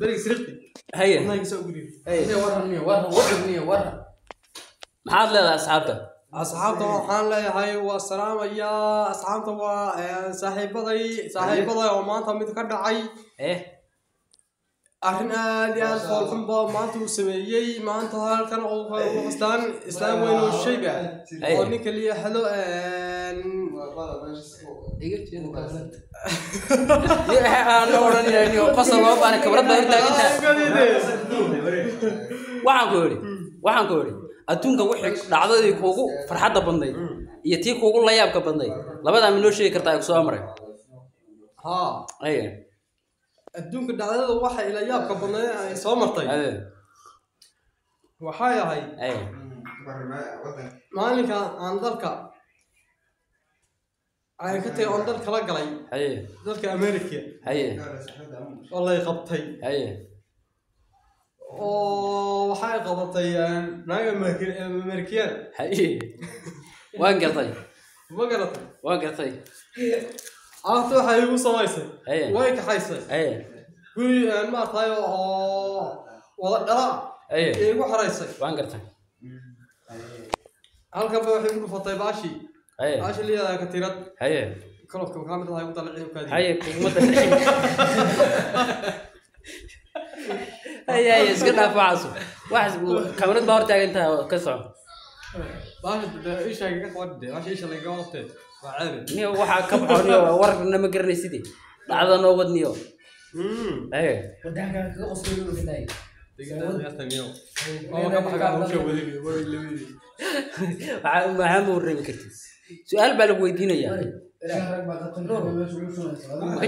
Beriga siriqti. Haye. Wadnaha iga soo guriyo. Haye. Waran, warran, warran. Maxaad leedahay asxaabta? Asxaabta waxaan leeyahay waa salaamayaa. Asxaabta waa saaxiibaday oo maanta mid ka dhacay. Eh. Arrin aad iyo aad foolxun baa maanta uu sameeyey. Maanta halkan oo islaan islaam weyn oo shayba oo ninka la yiraahdo Iga jeedo kaasad. Aan la odhanaynin oo qosol loo baahan, khibrad baa hortaaginta. Waxaan ku idhi adduunka wixii dhacdadii kuugu farxadda badnayd iyo tii kuugu layaabka badnayd, labadaa ma noo sheegi kartaa ay kusoo maray? Haa. Haye. Adduunka dhacdada waxa ila yaabka badnayd ay soo martay Haye. waxay ahayd Haye. maalinka aan dalka aan ka tagay oon dal kala galay, Haye. dalka America, Haye. oo lay qabtay, Haye. oo waxay qabatay naag Amerikiyaan. Haye, waan gartay. Ma garatay? Waan gartay. Aagta waxay igu samaysay, Haye. way kaxaysay Haye. guri maaragtay oo wada dhala Haye. igu xaraysay. Waan gartay. Halkan ba waxay igu dhufatay baashii, Haye. baashii liyadaa katiirad. Haye. Kolofka maxaa mid lahaa ugu dalacay kaadi. Haye, kuguma dalacin. Haye, haye, iska dhaaf waxaas. Waxaas kamarad baa hortaagan tahay oo ka soco. Baasha isha iga qabatay, baasha isha laga qabtay waa ceebe. Niyo waxaa ka baxo, niyo warna ma garanaysidii dhacda noo wadniyo. Haye. Wadaanka kaga qoslay inuu filaay. Oo ka baxay hawsha wadigi way labadii. Maxaa ma warrami kartid? Su-aal baa lagu weydiinayaa. Rag baa ka tan meesha ugu shunaysa. Ma ka